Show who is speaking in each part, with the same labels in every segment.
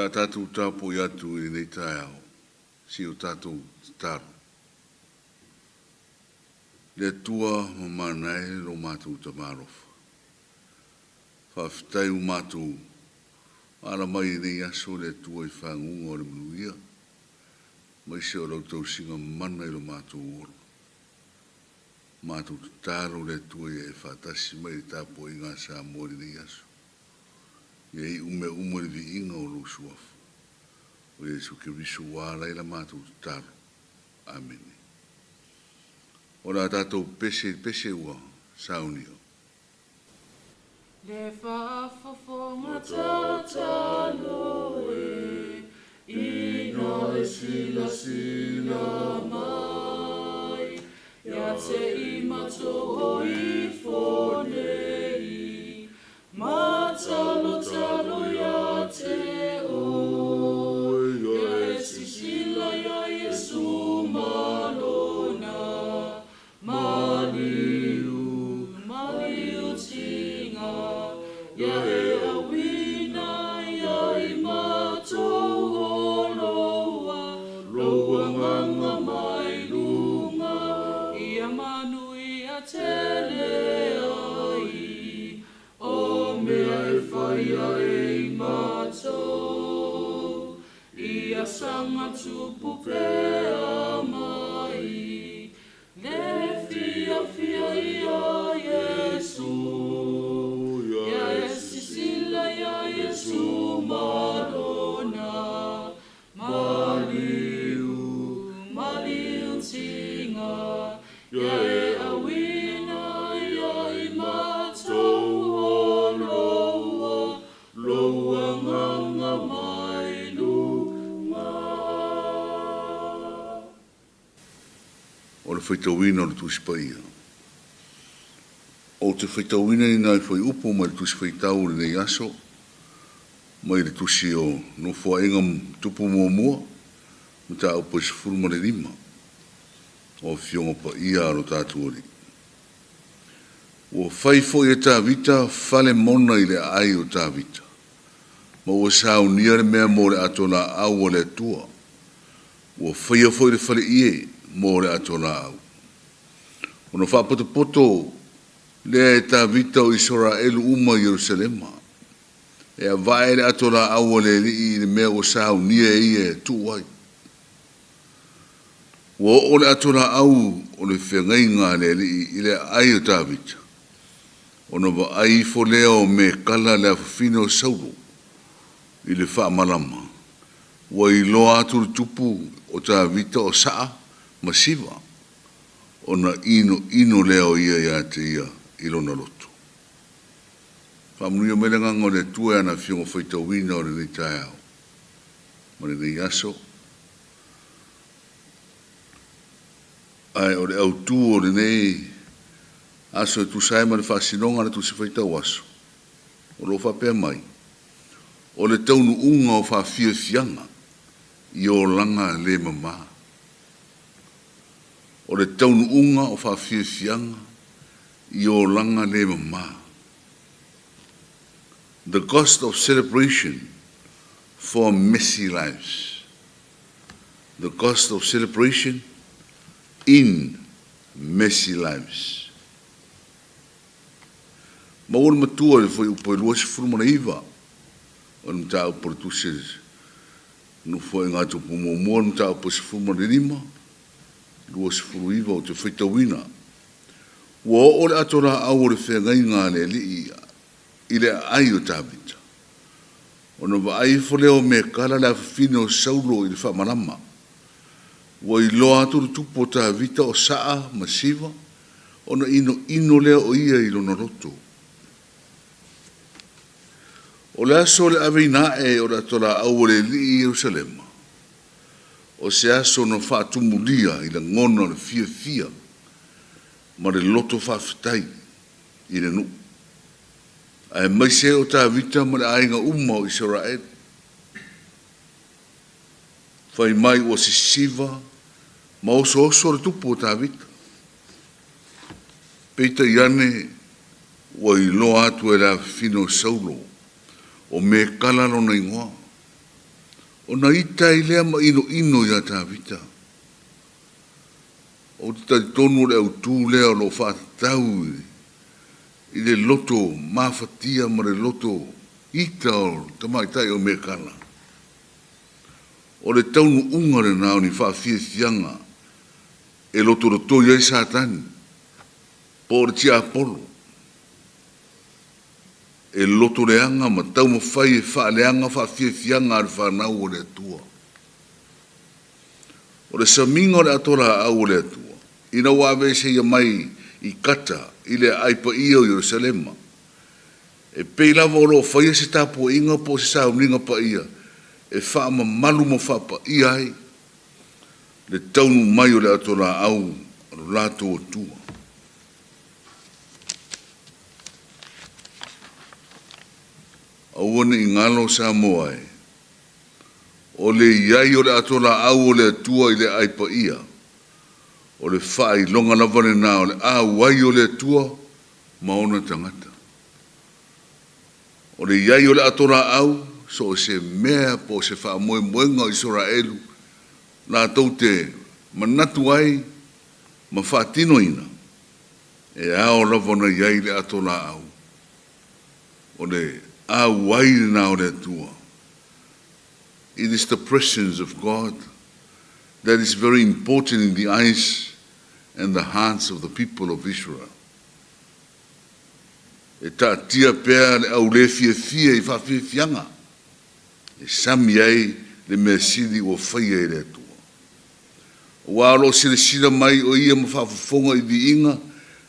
Speaker 1: a tatou tapuai atu i lenei taeao se i o tatou tatalo. Le Atua ma mana e lo matou Tama alofa. Faafetai ua matou ala mai i lenei aso le Atua i faguga o le manuia, aemaise o lau tausiga mana i lo matou ola. Matou tatalo le Atua ia e faatasi mai i le tapuaiga a Samoa i lenei aso. Ia iu mea uma i le viiga o lou Suafa, o Iesu Keriso ua ala ai la matou tatalo. Amene. O le a tatou pese i le pese ua saunia.
Speaker 2: Le faafofoga tatalo e, ina e silasila mai, ia te i matou o ifo nei, matalotalo ia te oe, ia e sisila ia Iesu ma lona maliu, maliu tiga, ia e auina ia i matou o loua, lou agaga mai luga, ia manuia tele ai, o mea e faia e i matou, ia saga tupu pea mai, le fiafia ia Iesu, ia e sisila ia Iesu ma lona maliu, maliu tiga, ia e auina ia i matou o loua, lou agaga mai luga.
Speaker 1: O le faitauina o le Tusi Paia. Ou te faitauina ni nai fuaiupu mai le Tusi Faitau o lenei aso, mai le Tusi o Nofoaiga Tupu Muamua, mataupu e 15, o Afioga Paia a lo tatou Alii. Ua fai foi e Tavita fale mona i le aai o Tavita, ma ua saunia le mea mo le ato laau a le Atua. Ua faia foi le faleie mo le ato laau. Ona faapotopoto lea e Tavita o Isaraelu uma i Ierusalema, e avae le ato laau a le Alii i le mea ua saunia e ia e tuu ai. Ua oo le ato laau o le feagaiga a le Alii i le aai o Tavita, ona vaai ifo lea o Mekala le afafine o Saulo i le faamalama, ua iloa atu le tupu o Tavita o Saa ma Siva, ona inoino lea o ia ia te ia i lona loto. Faamanuia mai le agaga o le Atua i ana afioga faitauina o lenei taeao ma lenei aso. Ae o le autu o lenei aso e tusa ai ma le faasinoga a le Tusi Faitau Aso, o lo o faapea mai, o le taunuuga o faafiafiaga i olaga le mama. O le taunuuga o faafiafiaga i olaga le mama. The cost of celebration for messy lives. The cost of celebration in messy lives. Maua le matua i le fuaiupu e 29 o le mataupu o le Tusi Nofoaiga Tupu Muamua, le mataupu e 15, 29 ou te faitauina. Ua oo le ato laau o le feagaiga a le Alii i le aai o Tavita, ona vaai ifo lea o Mekala le afafine o Saulo i le faamalama. Ua iloa atu le tupu o Tavita o Saa ma Siva, ona inoino lea o ia i lona loto. O le aso o le aveina ae o le atolaau o le Alii i Ierusalema, o se aso na faatumulia i lagona o le fiafia ma le loto faafetai i le nuu, aemaise o Tavita ma le aiga uma o Isaraelu. Fai mai ua sisiva ma osooso le tupu o Tavita. Peitai ane ua iloa atu e le afafine o Saulo o Mekala lona igoa. Ona ita ai lea ma inoino iā Tavita. Ou te talitonu o le autū lea o lo o faatatau i le loto mafatia ma le loto ita o le tamaitai o Mekala. O le taunuuga lena o ni faafiafiaga e lotolotoi ai Satani, po o le tiapolo, e lotoleaga ma taumafai e faaleaga faafiafiaga a le fanau a le Atua. O le samiga o le ato laau o le Atua, ina ua aveese ia mai i Kata i le aai paia o Ierusalema, e pei lava o lo o faia se tapuaiga po o se sauniga paia e faamamalu ma faapaia ai le taunuu mai o le ato laau a lo latou Atua. Aua ne i galo Samoa e, o le i ai o le ato laau o le Atua i le aai paia, o le faailoga lava lena o le auai o le Atua ma ona tagata. O le i ai o le ato laau, so o se mea po o se faamoemoega o Isaraelu latou te manatu ai ma faatinoina, e ao lava ona i ai le ato laau. O le auai lena o le Atua. It is the presence of God that is very important in the eyes and the hearts of the people of Israel. E taatia pea le au le fiafia i faafiafiaga e sami ai le mea sili ua faia e le Atua. Aua o lo o silasila mai o ia ma faafofoga i viiga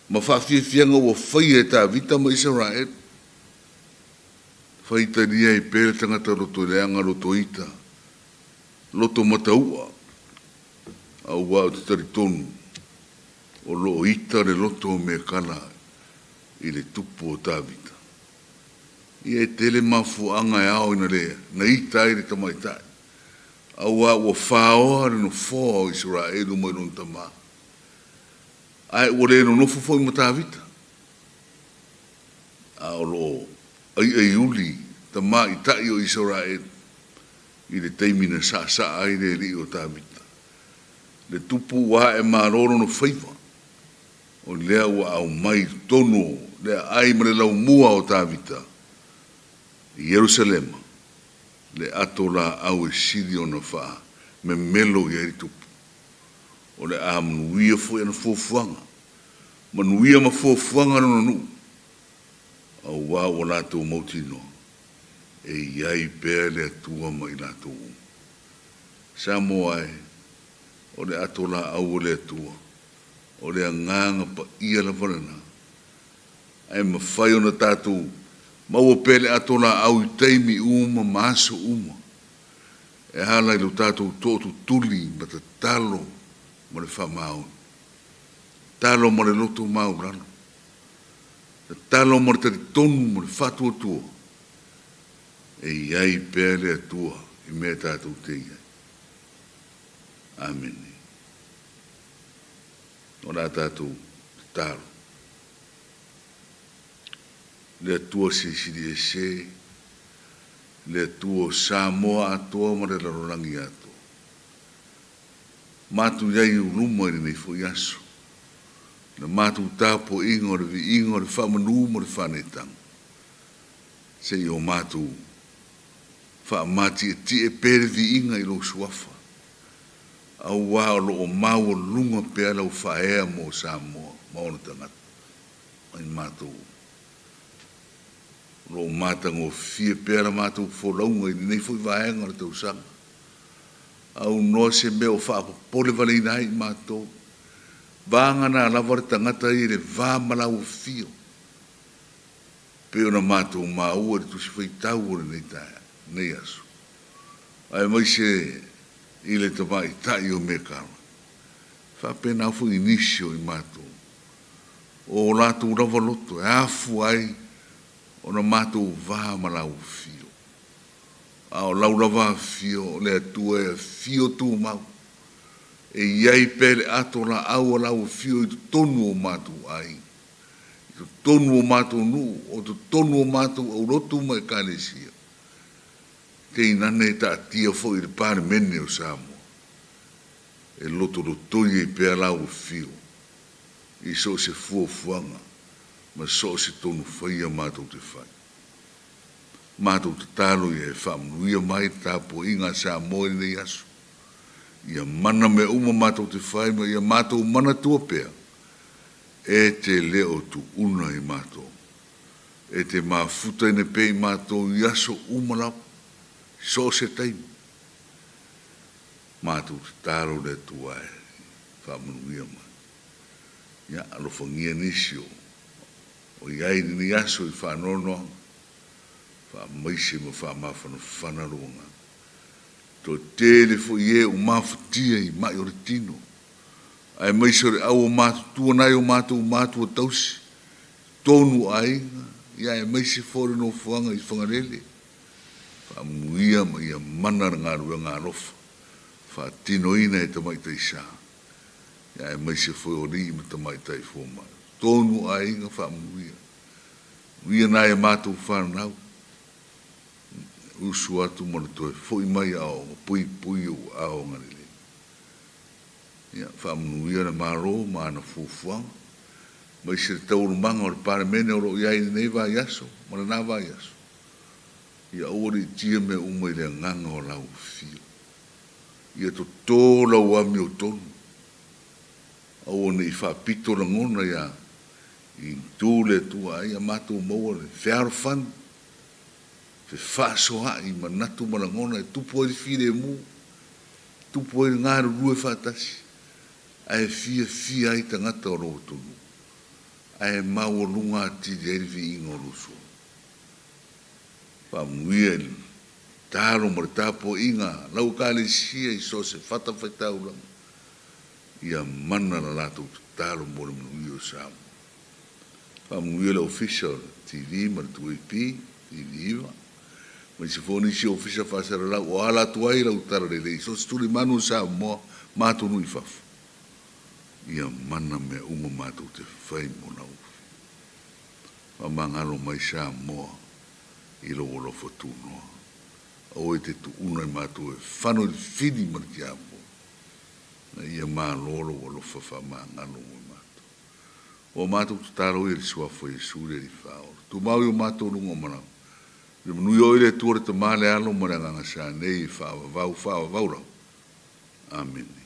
Speaker 1: ma faafiafiaga ua faia e Tavita ma Isaraelu. Faitalia ai pea le tagata lotoleaga, lotoita, lotomataua, aua ou te talitonu o lo o ita le loto o Mekala i le tupu o Tavita. Ia e tele mafuaaga e ao ina le na ita ai le tamaitai, aua ua faoa le nofoa o Isaraelu mai lona tama, ae ua le nonofo foi ma Tavita, a o lo o aiaiuli tamaitai o Isaraelu i le taimi na saasaa ai le alii o Tavita. Le tupu ua ae malo lona faiva, o lea ua aumai i totonu o le aai ma le laumua o Tavita i Ierusalema le ato laau e sili ona faamemelo i ai le tupu. O le a manuia foi ana fuafuaga, manuia ma fuafuaga lona nuu, aua ua latou mautinoa e i ai pea le Atua ma i latou uma. Samoa e, o le ato laau o le Atua, o le agaga paia lava lena. Ae mafai ona tatou maua pea le ato laau i taimi uma ma aso uma, e ala i lo tatou tootutuli ma tatalo ma le faamaoni. Tatalo ma le loto maualalo. Tatalo ma le talitonu ma le faatuatua e i ai pea le Atua i mea tatou te i ai. Amene. O le a tatou tatalo. Le Atua Silisili Ese, le Atua o Samoa atoa ma le lalolagi atoa. Matou i ai i ou luma i lenei foi aso, i le matou tapuaiga o le viiga o le faamanu ma le faanetaga, se i o matou faamatietie pea le viiga i lou suafa, auā o lo o maualuga pea lau faaea mo Samoa ma ona tagata, ma i matou. O lo o matagofie pea la matou folauga i lenei foi vaega o le tausaga. Aunoa se mea o faapopole valeina ai i matou. Vagana lava le tagata ia i le va ma lau afio, pei ona matou maua i le Tusi Faitau o lenei taeao, lenei aso, aemaise i le tamaitai o Mekala, faapena foi i nisi o i matou, o o latou lava loto e afua ai ona matou va ma lau afio. A o lau lava afio o le Atua e afio tumau, e i ai pea le ato laau a lau afio i totonu o matou aiga, i totonu o matou nuu, o totonu o matou aulotu ma ekalesia. Teinane e taatia foi i le Palemene o Samoa e lotolotoi ai pea lau afio i so o se fuafuaga ma so o se tonu faia matou te fai. Matou tatalo ia e faamanuia mai le tapuaiga a Samoa i lenei aso. Ia mana mea uma matou te fai ma ia matou manatua pea e te le o tuuna i matou. E te mafutaina pea i matou i aso uma lava, i so o se taimi. Matou tatalo le Atua e faamanuia mai. Ia alofagia nisi o o i ai i lenei aso i faanoanoaga, faamaise ma faamafanafana lou agaga. Toatele foi e ua mafatia i mai o le tino, aemaise o le au o matutua nai o matou matua tausi, tonu aiga, ia aemaise foi o le nofoaga i Fagalele. Faamanuia ma ia mana le galuega alofa faatinoina e tamaitai sa, ia aemaise foi o alii ma tamaitai fomai. Tonu aiga faamanuia. Manuia nai a matou fanau. Usu atu ma le toe foi mai aoaoga puipui ou aao agalelei. Ia, faamanuia le Malo ma ana fuafuaga, aemaise le taualumaga o le Palemene o lo o i ai i lenei vaiaso ma lena vaiaso. Ia aua le itia mea uma i le agaga o lau afio. Ia toto lau amiotonu. Aua ne i faapito lagona ia i tu le Atua ai ia matou maua le fealofani, fefaasoaai manatu ma lagona e tupu ai le filemu, tupu ai le galulue faatasi, ae fiafia ai tagata o lou atunuu, ae maualuga atili ai le viiga o lou Suafa. Faamanuia i le talo ma le tapuaiga a lau Ekalesia i so o se fatafaitaulaga, ia mana la latou tatalo mo le manuia o Samoa. Faamanuia le Ofisa o le TV ma le 2AP, TV9, aemaise foi o nisi Ofisa faasalalau o ala atu ai lau talalelei i so o se tulimanu o Samoa ma atunuu i fafo. Ia mana mea uma matou te fai mo lau Ofisa. Faamagalo mai Samoa i lou alofa tunoa. Aua e te tuuna i matou e fano i le fili ma le tiapo. Na ia malo lou alofa faamagalo mo i matou. Ua matou tatalo ia i le Suafa o Iesu le Alii Faaola. Tumau i o matou luga o malaga. Le manuia oe le Atua le Tama, le Alo ma le Agaga Sa nei e faavavau faavavau lava. Amene.